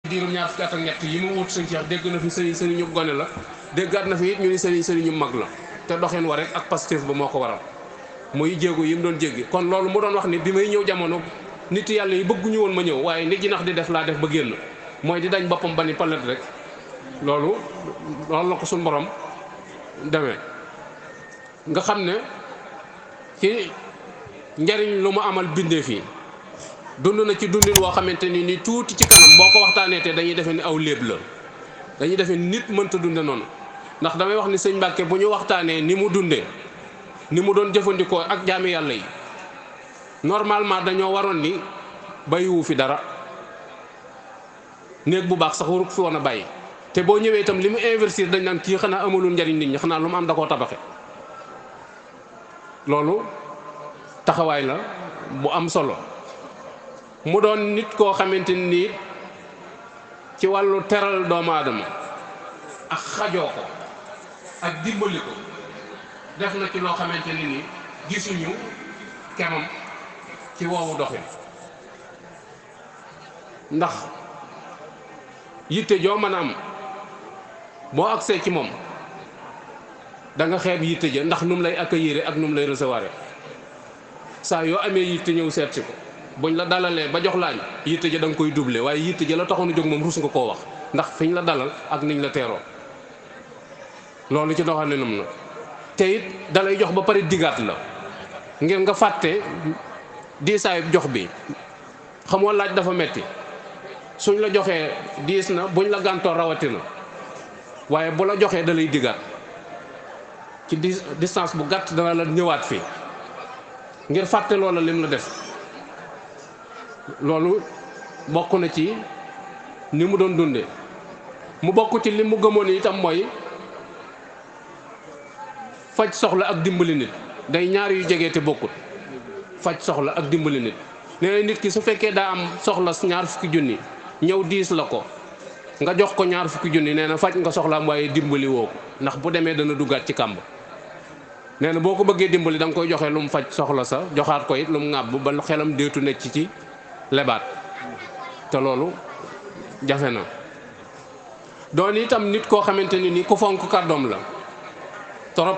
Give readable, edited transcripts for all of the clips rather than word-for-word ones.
diirum ñaar fukki at ak ñett yi mu wut sëñ Cheikh dégg na fi sëriñu gone la déggaat na fi it ñu ni sëriñu mag la te doxin wa rek ak Pastef ba moo ko waral muy jéego yi mu doon jéggi kon loolu mu doon wax ni bi may ñëw jamono nit yàlla yi bëgguñu woon ma ñëw waaye nit ji nax di def laa def ba génn mooy di dañ boppam ba ni palet rek loolu la ko suñ borom demee nga xam ne ci njariñ lu mu amal bindee fii dund na ci dundin woo xamante ni tuuti ci kanam boo ko waxtaanee te dañuy defe ni aw léeb la dañuy defe nit mënta dunde noonu ndax damay wax ni sëñ Mbàkke bu ñu waxtaanee ni mu dundee ni mu doon jëfandikoo ak jaami yàlla yi normalement dañoo waroon ni bàyyiwu fi dara néeg bu baax sax waru fi woon a bàyyi te boo ñëwee itam li mu investir dañ naan kii xanaa amalul njariñ nit ñi xanaa lu mu am da koo tabaxe loolu taxawaay la bu am solo mu doon nit koo xamante ni ci wàllu teral doomu aadama ak xajoo ko ak dimbali ko def na ci loo xamante ni gisuñu kemam ci woowu doxin ndax yitte joo mën a am boo agsee ci moom da nga xeeb yitte ja ndax nu mu lay accueillir ak nu mu lay recevoir saa yoo amee yitte ñëw seet si ko buñ la dalalee ba jox laañ yitte ja da nga koy doubler waaye yitte ja la taxoon a jóg moom rus nga koo wax ndax fiñ la dalal ak niñ la teeroo loolu ci doxalinam na te it dalay jox ba pare digaat la ngir nga fàtte diisaayu jox bi xamoo laaj dafa metti suñ la joxee diis na buñ la gàntoo rawatina waaye bu la joxee da lay digaat ci distance bu gàtt dana la ñëwaat fii ngir fàtte loola lim la def loolu bokk na ci ni mu doon dunde mu bokk ci li mu gëmoon itam mooy faj soxla ak dimbali nit day ñaar yu jege te bokkut faj soxla ak dimbali nit nee na nit ki su fekkee daa am soxla ñaar fukki junni ñëw diis la ko nga jox ko ñaar fukki junni nee na faj nga soxlaam waaye dimbali woo ko ndax bu demee dana duggaat ci kàmb nee na boo ko bëggee dimbali da nga koy joxe lu mu faj soxla sa joxaat ko it lu mu ŋàbb ba xelam déetu nekk ci lebaat te loolu jafe na doon itam nit koo xamante ni ku fonk kàddoom la torop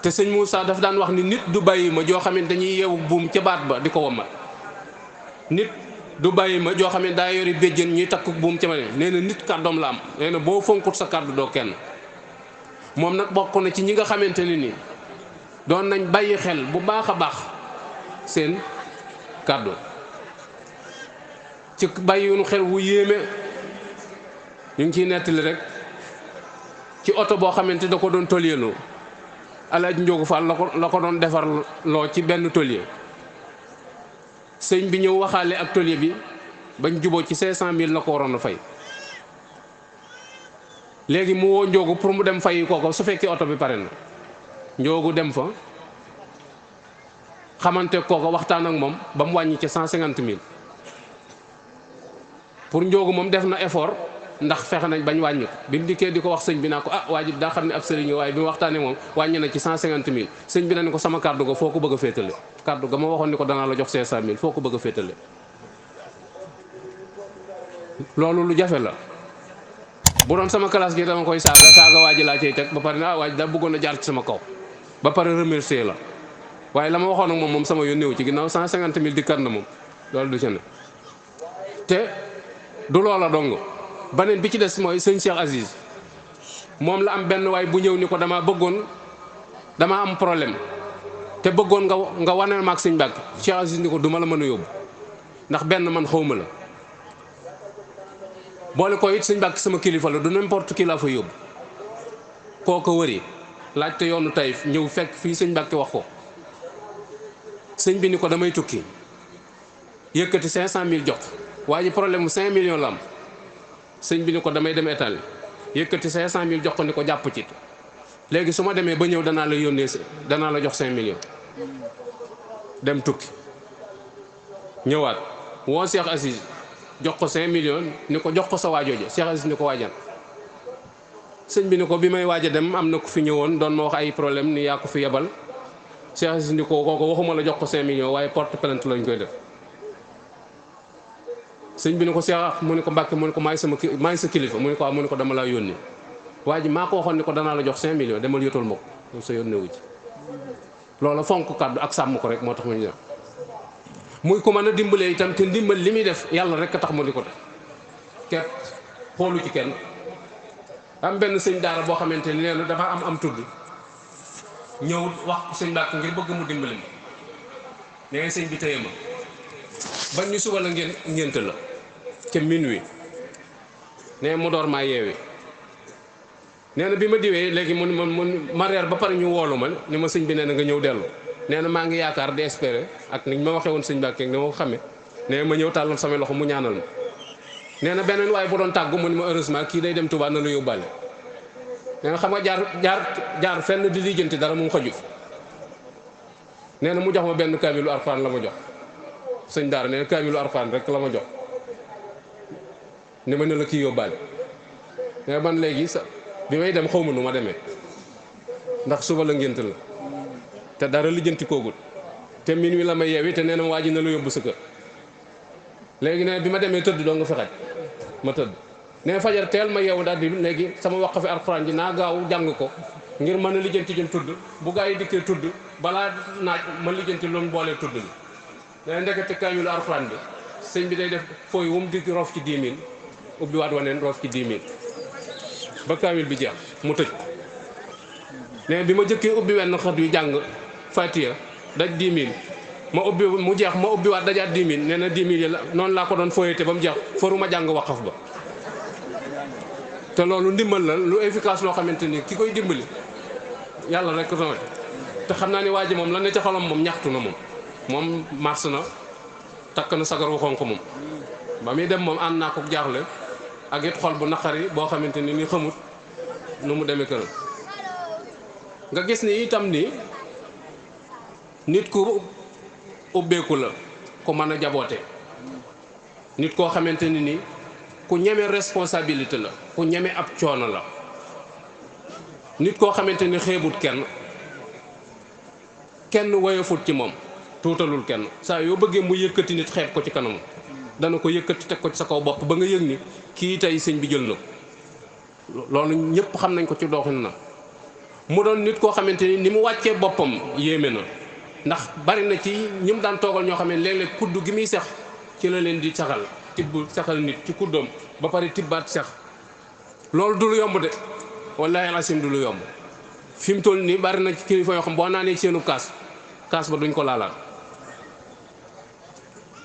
te sëñ Moussa daf daan wax ni nit du bàyyi ma joo xam ne dañuy yeewu buum ca baat ba di ko wommat nit du bàyyi ma joo xam ne daa yori béjjën ñuy takk buum ca ma ne nee na nit kàddoom la am nee na boo fonkut sa kàddu doo kenn moom nag bokk na ci ñi nga xamante ne ni doon nañ bàyyi xel bu baax a baax seen kàddu ci bàyyiwuñu xel wu yéeme ñu ngi ciy nettali rek ci oto boo xamante da ko doon toliyeloo Alaaji Njóogu Fall la ko doon defar loo ci benn tôlier sëñ bi ñëw waxaale ak tôlier bi bañ juboo ci 500 000 la ko waroon a fay léegi mu woo Njóogu pour mu dem fay kooko su fekkee oto bi pare na Njóogu dem fa xamante kooko waxtaan ak moom ba mu wàññi ci 150 000 pour Njóogu moom def na effort ndax fexe nañ bañ wàññi ko bi mu dikkee di ko wax sëñ bi naa ko waa ji daa xam ne ab sëriñ waaye bi mu waxtaanee moom wàññi na ci 150 000 sëñ bi na ne ko sama kàddu ga foo ko bëgg a féetale kàddu ga ma waxoon ni ko danaa la jox 500 000 foo ko bëgg a féetale loolu lu jafe la bu doon sama classe gi dama koy saaga waa ji laa cay teg ba pare ne waa ji daa bëggoon a jaar ci sama kaw ba pare remercier la waaye la ma waxoon ak moom sama yoon néew ci ginnaaw 150 000 dikkat na moom loolu du ci ne te du loola dong beneen bi ci des mooy sëñ Cheikh Aziz moom la am benn waay bu ñëw ni ko dama am problème te bëggoon nga waneel ma ak sëñ Mbàkke Cheikh Aziz ni ko duma la mën a yóbbu ndax benn man xawma la boole ko it sëñ Mbàkke sama kilifa la du n'importe qui laa fa yóbbu kooko wëri laajte yoonu Taïf ñëw fekk fii sëñ Mbàkke wax ko sëñ bi ni ko damay tukki yëkkati 500 000 jox waa ji problème mu 5 millions la am sëñ bi ni ko damay dem Italie yëkkati 500 000 jox ko ni ko jàpp ci léegi su ma demee ba ñëw danaa la yónnee danaa la jox 5 millions dem tukki ñëwaat woo Cheikh Aziz jox ko 5 millions ni ko jox ko sa waajooje Cheikh Aziz ni ko waajal sëñ bi ni ko bi may waaja dem am na ku fi ñëwoon doon ma wax ay problème ni yaa ko fi yebal Cheikh Aziz ni ko kooku waxuma la jox ko 5 millions waaye porte plainte lañ koy def sëñ bi ne ko Cheikh mu ne ko Mbàkke mu ne ko maay sa kilifa mu ne ko waaw mu ne ko dama laa yónni waa ji maa ko waxoon ne ko danaa la jox 5 millions demal yotal ma ko sa yónnewu ci loola fonk kàddu ak sàmm ko rek moo tax mu ñu def muy ko mën a dimbalee itam te ndimbal li muy def yàlla rek a tax mu di ko def képp xoolu ci kenn. am benn sëñ daara boo xamante ni nee na dafa am tudd ñëw wax ko sëñ Mbàkke ngir bëgg mu dimbali ma nee sëñ bi téye ma bañ ñu suba la ngént la ca minuit nee mu door maa yeewi nee na bi ma diwee léegi mun ma reer ba pare ñu woolu ma ni ma sëñ bi nee na nga ñëw dellu nee na maa ngi yaakaar di espérer ak ni ma waxee woon sëñ Mbàkke ni ma ko xamee nee ma ñëw tàllal sama loxo mu ñaanal ma nee na beneen waaye bu doon tàggu mu ni ma heureusement kii day dem Touba na la yóbbaale nee na xam nga jaar fenn di lijjanti dara mu xaju nee na mu jox ma benn kaamilu Alxuraan la ma jox sëñ daara nee na kaamilu Alxuraan rek la ma jox ni ma ne la kii yóbbaale nee man léegi sa bi may dem xaw ma nu ma demee ndax suba la ngént la te dara lijjanti koogul te minuit la ma yeewi te nee na waa ji na la yóbbu sa kër léegi ne bi ma demee tëdd doo nga fi xaj ma tëdd ne fajar teel ma yeewu daal di léegi sama waqf fi Alxuraan ji naa gaaw jàng ko ngir mën a lijjanti jëm tudd bu gaa yi dikkee tudd balaa naaj ma lijjanti loolu boolee tudd li ne ndekete kaamilu Alxuraan bi sëñ bi day def fooy wu mu di roof ci 10 000 ubbi waat waneen roof ci 10 000 ba kaamil bi jeex mu tëj ne bi ma jëkkee ubbi wenn xët wi jàng Fatiha daj 10 000 ma ubbi mu jeex ma ubbi waat dajaat 10 000 nee na 10 000 yi la noonu laa ko doon fooyete ba mu jeex foruma jàng waqaf ba te loolu ndimbal la lu efficace loo xamante ni ki koy dimbali yàlla rek tamit te xam naa ni waa ji moom la ne ca xolam moom ñaxtu na moom mars na takk na sagar wu xonq moom ba muy dem moom ànd naa ko jaaxle ak it xol bu naqari boo xamante ni xamut nu mu demee këram nga gis ni itam ni nit ku ubbeeku la ku mën a jaboote nit koo xamante ni ku ñeme responsabilité la ku ñeme ab coono la nit koo xamante ni xeebut kenn woyofut ci moom tuutalul kenn saa yoo bëggee mu yëkkati nit xeeb ko ci kanam dana ko yëkkati teg ko ci sa kaw bopp ba nga yëg ni kii tey sëñ bi jël na ko loolu ñëpp xam nañ ko ci doxin na mu doon nit koo xamante ni mu wàccee boppam yéeme na ndax bari na ci ñi mu daan toogal ñoo xam ne léeg-léeg kudd gi muy sex ci la leen di saxal tibb saxal nit ci kuddoom ba pare tibbaat sex loolu du lu yomb de wallaahi asim du lu yomb fi mu toll nii bari na ci kilifa yoo xam boo naanee seenu kaas ba duñ ko laalaat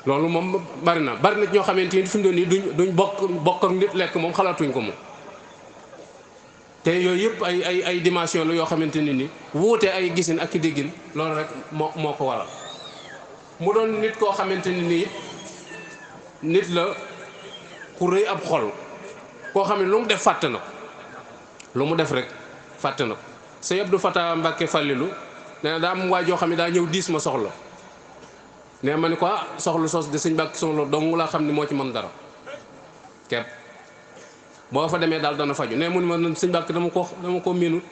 loolu moom bari na ci ñoo xamante ni fi mu toll nii duñ bokk ak nit lekk moom xalaatuñ ko moom te yooyu yëpp ay dimension la yoo xamante ni wuute ay gisin ak i déggin loolu rek moo ko waral mu doon nit koo xamante ni nit la ku rëy ab xol koo xam ne lu mu def fàtte na ko lu mu def rek fàtte na ko sëñ Abdou Fatah Mbàkke Fàllilu nee na daa am waay joo xam ne daa ñëw diis ma soxla nee ma ni ko soxla sos de sëñ Mbàkke soxla dong laa xam ne moo ci mën dara kepp boo fa demee daal dana faju nee mu ni ma sëñ Mbàkke dama ko miinut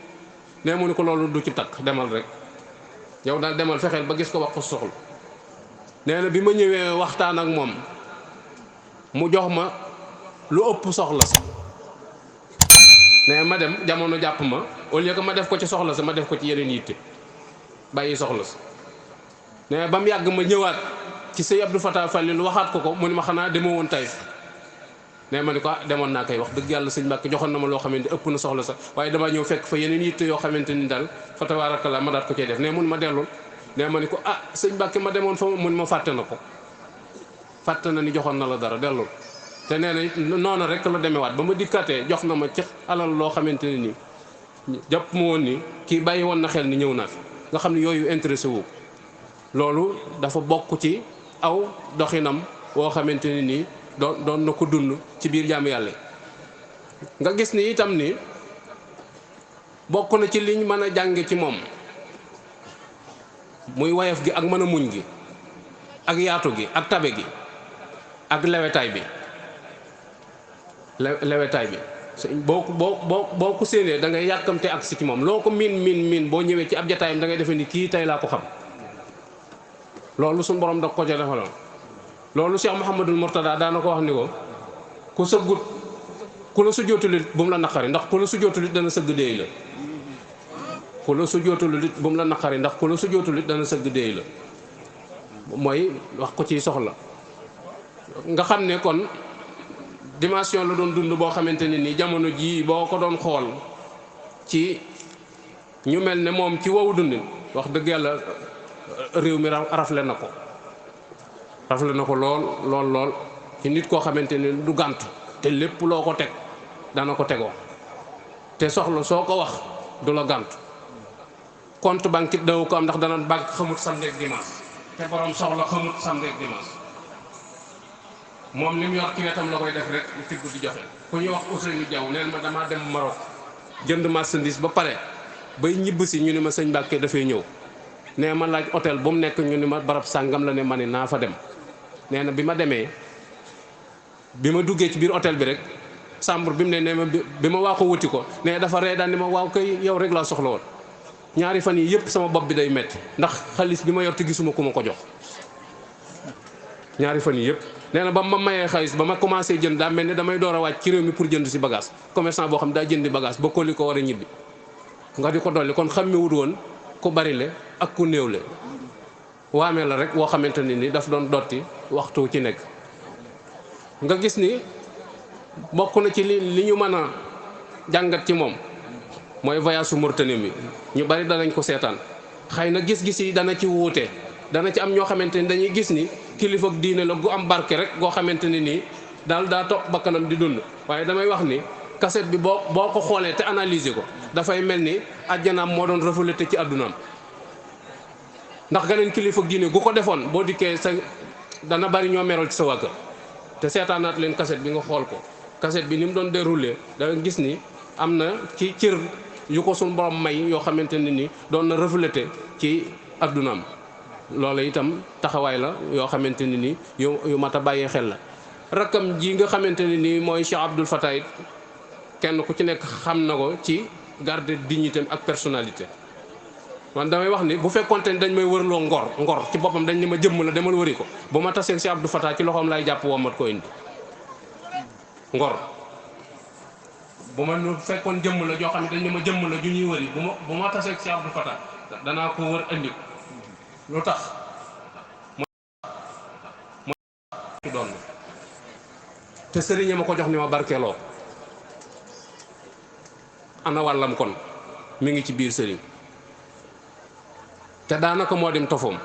nee mu ni ko loolu du ci takk demal rek yow daal demal fexeel ba gis ko wax ko soxla nee na bi ma ñëwee waxtaan ak moom mu jox ma lu ëpp soxla sa nee ma dem jamono jàpp ma au lieu que ma def ko ci soxla sa ma def ko ci yeneen yitte bàyyi soxla sa nee ba mu yàgg ma ñëwaat ci sëñ Abdou Fatah Fallil waxaat ko mu ni ma xanaa demoo woon Taïf nee ma ni ko demoon naa koy wax dëgg yàlla sëñ Mbàkke joxoon na ma loo xamante ëpp na soxla sa waaye damaa ñëw fekk fa yeneen yitte yoo xamante ni daal fa tabaarakallaa ma daat ko cee def nee mun ma dellul nee ma ni ko sëñ Mbàkke ma demoon fa mun ma fàtte na ko fàtte na ni joxoon na la dara dellul te nee na noonu rek la demewaat ba ma dikkaatee jox na ma ci alal loo xamante ne nii jàpp ma woon ni kii bàyyi woon na xel ni ñëw naa fi nga xam ne yooyu intéressé wu loolu dafa bokk ci aw doxinam woo xamante ne nii doon na ko dund ci biir jaamu yàlla nga gis ni itam ni bokk na ci liñ mën a jànge ci moom muy woyof gi ak mën a muñ gi ak yaatu gi ak tabe gi ak lewetaay bi boo ko séenee da ngay yàkkamte ak si ci moom loo ko miin boo ñëwee ci ab jataayam da ngay defee ni kii tey laa ko xam loolu suñu borom da ko ca defaloon loolu Cheikh Mouhamadul Mourtada daana ko wax ni ko ku sëggut ku la sujjootulit bu mu la naqari ndax ku la sujjootulit dana sëgg déey la ku la sujjootulit bu mu la naqari ndax ku la sujjootulit dana sëgg déey la mooy wax ko ciy soxla nga xam ne kon dimension la doon dund boo xamante ne nii jamono jii boo ko doon xool ci ñu mel ne moom ci wow dundin wax dëgg yàlla réew mi rafle na ko lool ci nit koo xamante ne du gàntu te lépp loo ko teg dana ko tegoo te soxla soo ko wax du la gàntu compte banque it daw ko am ndax dana banque xamut samedi ak dimanche te borom soxla xamut samedi ak dimanche moom li mu yor ci wetam la koy def rek mu tibb di joxe ku ñuy wax Ousseynou Diaw neen ma damaa dem Maroc jënd marchandise ba pare bay ñibb si ñu ni ma sëñ Mbàkke dafay ñëw nee ma laaj hôtel bu mu nekk ñu ni ma barab sàngam la ne ma ne naa fa dem nee na bi ma demee bi ma duggee ci biir hôtel bi rek chambre bi mu ne ma bi ma waa ko wuti ko nee dafa ree daan ni ma waaw kay yow rek laa soxla woon ñaari fan yi yëpp sama bopp bi day metti ndax xaalis bi ma yor te gisuma ku ma ko jox ñaari fan yi yëpp nee na ba ma mayee xaalis ba ma commencé jënd daa mel ni damay door a wàcc ci réew mi pour jënd si bagage commerçant boo xam daa jëndi bagage ba ko li ko war a ñibbi nga di ko dolli kon xam mi wut woon ku bari le ak ku néew le waamee la rek woo xamante ne ni daf doon dotti waxtu ci nekk nga gis ni bokk na ci li ñu mën a jàngat ci moom mooy voyage su Mauritanie mi ñu bari danañ ko seetaan xëy na gis-gis yi dana ci wuute dana ci am ñoo xamante ni dañuy gis ni kilifa ak diine la gu am barke rek goo xamante ne nii daal daa topp bakkanam di dund waaye damay wax ni cassette bi boo ko xoolee te analyser ko dafay mel ni àjjanaam moo doon reflété ci àddunaam ndax ganeen kilifa ak diine gu ko defoon boo dikkee sa dana bari ñoo meral ci sa waa kër te seetaanaat leen cassette bi nga xool ko cassette bi ni mu doon déroulé da nga gis ni am na ci cër yu ko suñu borom may yoo xamante ne ni doon na reflété ci àddunaam loolu itam taxawaay la yoo xamante ne ni yu mat a bàyyee xel la rakkam ji nga xamante ne ni mooy Cheikh Abdoul Fatah it kenn ku ci nekk xam na ko ci garder dignité ak personnalité man damay wax ni bu fekkonte ni dañ may wërloo ngor ci boppam dañ ni ma jëmm la demal wëri ko bu ma tasee Cheikh Abdoul Fatah ci loxoom lay jàpp womat ko indi ngor bu ma nu fekkoon jëmm la joo xam ne dañ ni ma jëmm la ju ñuy wëri bu ma tasee Cheikh Abdoul Fatah danaa ko wër indi ko lu tax mooy doon te sëriñ ma ko jox ni ma barkeeloo ana wàllam kon mi ngi ci biir sëriñ te daanaka moo dem tofoom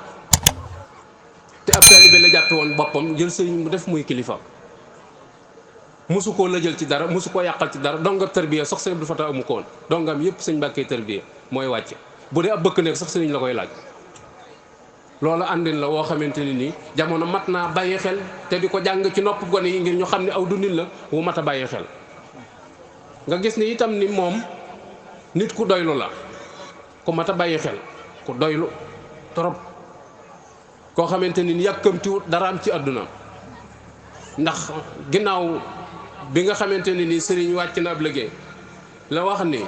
te ab taalibe la jàppe woon boppam jël sëriñ mu def muy kilifa mosu koo la jël ci dara mosu koo yàqal ci dara dongam tërbiya sax sëriñ Abdou Fatah amu ko woon dongam yëpp sëñ Mbàkke tërbiya mooy wàcce bu dee ab bëkk nekk sax sëriñ la koy laaj loolu àndin la woo xamante ne nii jamono mat naa bàyyi xel te di ko jàng ci nopp gone yi ngir ñu xam ne aw dundin la wu mat a bàyyi xel nga gis ni itam ni moom nit ku doylu la ku mat a bàyyi xel ku doylu trop koo xamante ni yàkkamtiwut dara am ci àdduna ndax ginnaaw bi nga xamante ne ni sëriñ wàcc na ab liggéey la wax ni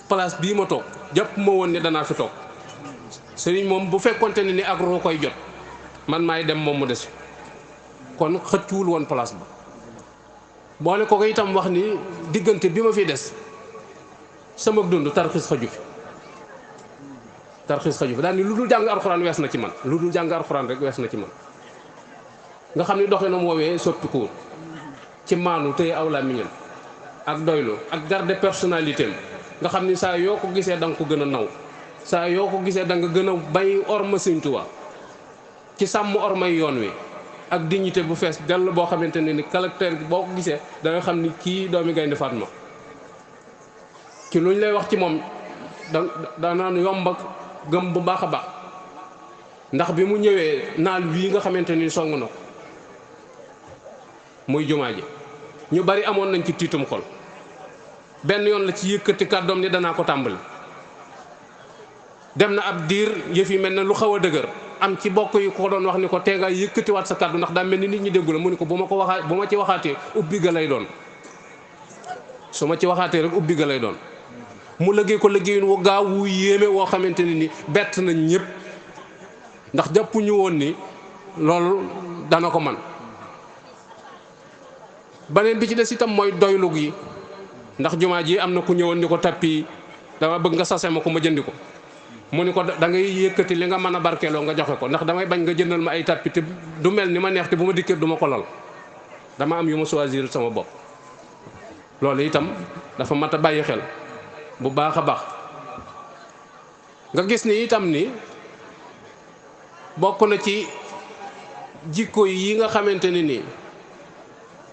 place bii ma toog jàpp ma woon ne danaa fi toog sëriñ moom bu fekkonte ne ni ak roo koy jot man maay dem moom mu des kon xëccuwul woon place ba boole ko itam wax ni diggante bi ma fi des sama dund tarxiis xaju fi daal ni lu dul jàng alxuraan wees na ci man lu dul jàng alxuraan rek wees na ci man nga xam ni doxee na mu woowee soppi ko ci maanu tey aw làmmiñam ak doylu ak garder personnalité nga xam ni saa yoo ko gisee da nga ko gën a naw saa yoo ko gisee da nga gën a bay orma Sëñ Tuubaa ci sàmm ormay yoon wi ak dignité bu fees dell boo xamante ne ni caractère boo ko gisee da nga xam ni kii doomi Gaynde Fatma ci luñ lay wax ci moom da naan yomb ak gëm bu baax a baax ndax bi mu ñëwee naal wii nga xamante ni song na ko muy jumaa ji ñu bari amoon nañ ci tiitum xol benn yoon la ci yëkkati kàddoom ni danaa ko tàmbali dem na ab diir yëf yi mel na lu xaw a dëgër am ci bokk yi ko doon wax ni ko tee nga yëkkatiwaat sa kàddu ndax daa mel ni nit ñi déggu la mu ni ko bu ma ci waxaatee ubbi ga lay doon su ma ci waxaatee rek ubbi ga lay doon mu liggéey ko liggéeyun wu gaaw wu yéeme woo xamante ne ni bett nañ ñëpp ndax jàppuñu woon ni loolu dana ko man beneen bi ci des itam mooy doylu gi ndax jumaa ji am na ku ñëwoon ni ko tappi dama bëgg nga sase ma ko ma jëndi ko mu ni ko da ngay yëkkati li nga mën a barkeeloo nga joxe ko ndax damay bañ nga jëndal ma ay tappi te du mel ni ma neex te bu ma dikkee du ma ko lal dama am yu ma choisir sama bopp loolu itam dafa mat a bàyyi xel bu baax a baax nga gis ni itam ni bokk na ci jikko yi nga xamante ni nii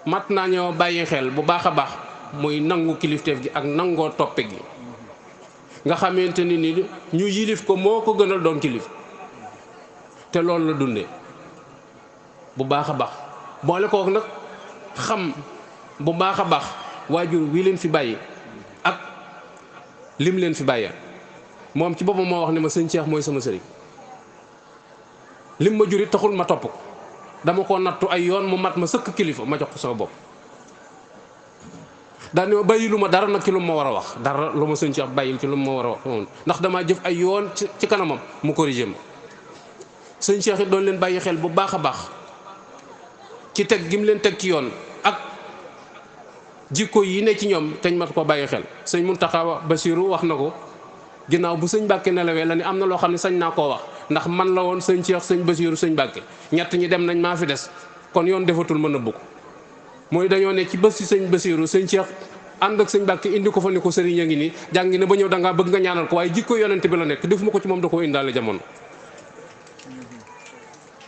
mat naa ñoo bàyyi xel bu baax a baax muy nangu kilifteef gi ak nangoo toppe gi nga xamante ni nii ñu yilif ko moo ko gënal doon kilif te loolu la dundee bu baax a baax boole kook nag xam bu baax a baax waajur wi leen fi bàyyi ak lim leen fi bàyyee moom ci boppam moo wax ne ma sëñ Cheikh mooy sama sëriñ lim ma jurit taxul ma topp ko dama ko nattu ay yoon mu mat ma sëkk kilifa ma jox ko sama bopp daane ma bàyyi lu ma dara nag ci lu ma war a wax dara lu ma sëñ Cheikh bàyyil ci lu ma war a wax moom ndax damaa jëf ay yoon ci kanamam mu corrigé ma sëñ Cheikh it doon leen bàyyi xel bu baax a baax ci teg gi mu leen teg ci yoon ak jikko yi ne ci ñoom teñ mat ko bàyyi xel sëñ Muntaxa Basiru wax na ko ginnaaw bu sëñ Mbàkke nelawee la ni am na loo xam ne sañ naa koo wax ndax man la woon sëñ Cheikh sëñ Basiru sëñ Mbàkke ñett ñi dem nañ maa fi des kon yoon defatul ma nëbbu ko mooy dañoo ne ci bés si sëñ Basiru sëñ Cheikh ànd ak sëñ Mbàkke indi ko fa ni ko sëriñ a ngi nii jàngi ne ba ñëw da ngaa bëgg nga ñaanal ko waaye jikko yonente bi la nekk defuma ko ci moom da koo indaale jamono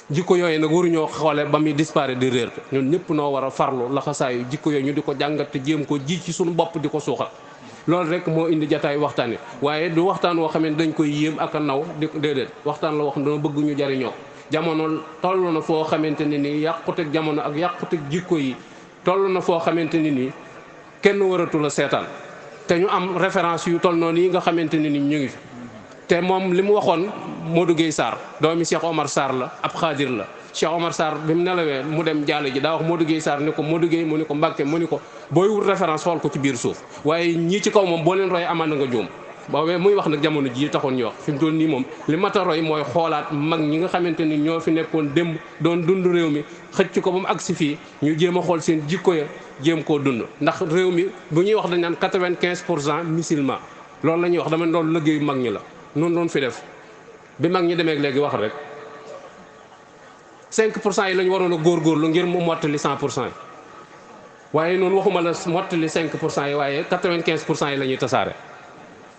jikko yooyu nag waruñoo xoole ba muy disparaître di réer ñun ñëpp noo war a farlu laxasaayu jikko yooyu ñu di ko jàngat te jéem ko ji ci suñu bopp di ko suuxal loolu rek moo indi jataay waxtaan wi waaye du waxtaan woo xam ne dañ koy yéem ak a naw di déedéet waxtaan la wax dana bëgg ñu jariñoo jamono toll na foo xamante ne nii yàquteg jamono ak yàquteg jikko yi toll na foo xamante ni nii kenn waratu la seetaan te ñu am référence yu toll noonu yi nga xamante ne ni ñu ngi fi te moom li mu waxoon Modou Guèye Sarr doomi Cheikh Omar Sarr la ab xaadir la Cheikh Omar Sarr bi mu nelawee mu dem jàll ji daa wax Modou Guèye Sarr ni ko Modou Guèye mu ni ko Mbàkke mu ni ko booy wut référence xool ko ci biir suuf waaye ñii ci kaw moom boo leen roy amaan na nga juum boobee muy wax nag jamono jii taxoon ñu wax fi mu toll nii moom li mat a roy mooy xoolaat mag ñi nga xamante ni ñoo fi nekkoon démb doon dund réew mi xëcc ko ba mu agsi fii ñu jéem a xool seen jikko ya jéem koo dund ndax réew mi bu ñuy wax dañ naan 95% musulman loolu la ñuy wax dama loolu liggéeyu mag ñi la noonu doon fi def bi mag ñi demee léegi wax rek 5% yi la ñu waroon a góorgóorlu ngir mu mottali 100% yi waaye noonu waxuma la mottali 5% yi waaye 95% yi la ñuy tasaare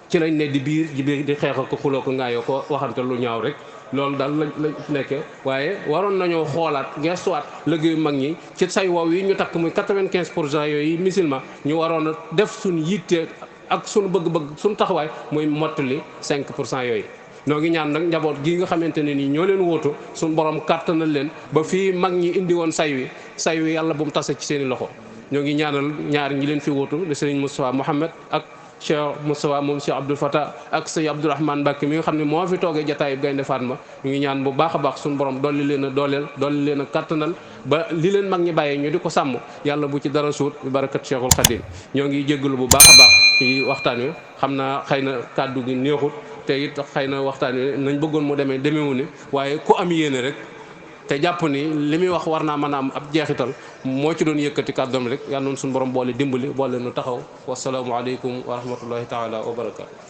ci lañ ne di biir di xeex ko xuloo ko ngaayoo ko waxante lu ñaaw rek loolu daal lañ nekkee waaye waroon nañoo xoolaat gestuwaat liggéeyu mag ñi ci say wow yi ñu takk muy 95% yooyu musulman ñu waroon a def suñ yitte ak suñu bëgg-bëgg suñu taxawaay muy mottali 5% yooyu noo ngi ñaan nag njaboot gii nga xamante ne nii ñoo leen wóotu suñu borom kàttanal leen ba fii mag ñi indi woon say wi yàlla bu mu tase ci seen i loxo ñoo ngi ñaanal ñaar ñi leen fi wóotu de Serigne Moustapha Mohamed ak Cheikh Moustapha moom Cheikh Abdoul Fatah ak Sëñ Abdourahmane Mbacke mi nga xam ne moo fi toogee jataayu Gaynde Fatma ñu ngi ñaan bu baax a baax suñu borom dolli leen a dooleel dolli leen a kattanal ba li leen mag ñi bàyyee ñu di ko sàmm yàlla bu ci dara suut bi barakat Cheikhul Khadim ñoo ngi jéggalu bu baax a baax ci waxtaan wi xam naa xëy na kàddu gi neexut te it xëy na waxtaan wi nañ bëggoon mu demeewu ni waaye ku am yéene rek te jàpp ni li muy wax war naa mën a am ab jeexital moo ci doon yëkkati kàddoom rek yàlla noonu suñu borom boole dimbali boole nu taxaw wasalaamualeykum wa rahmatullahi taala wa barakaatu.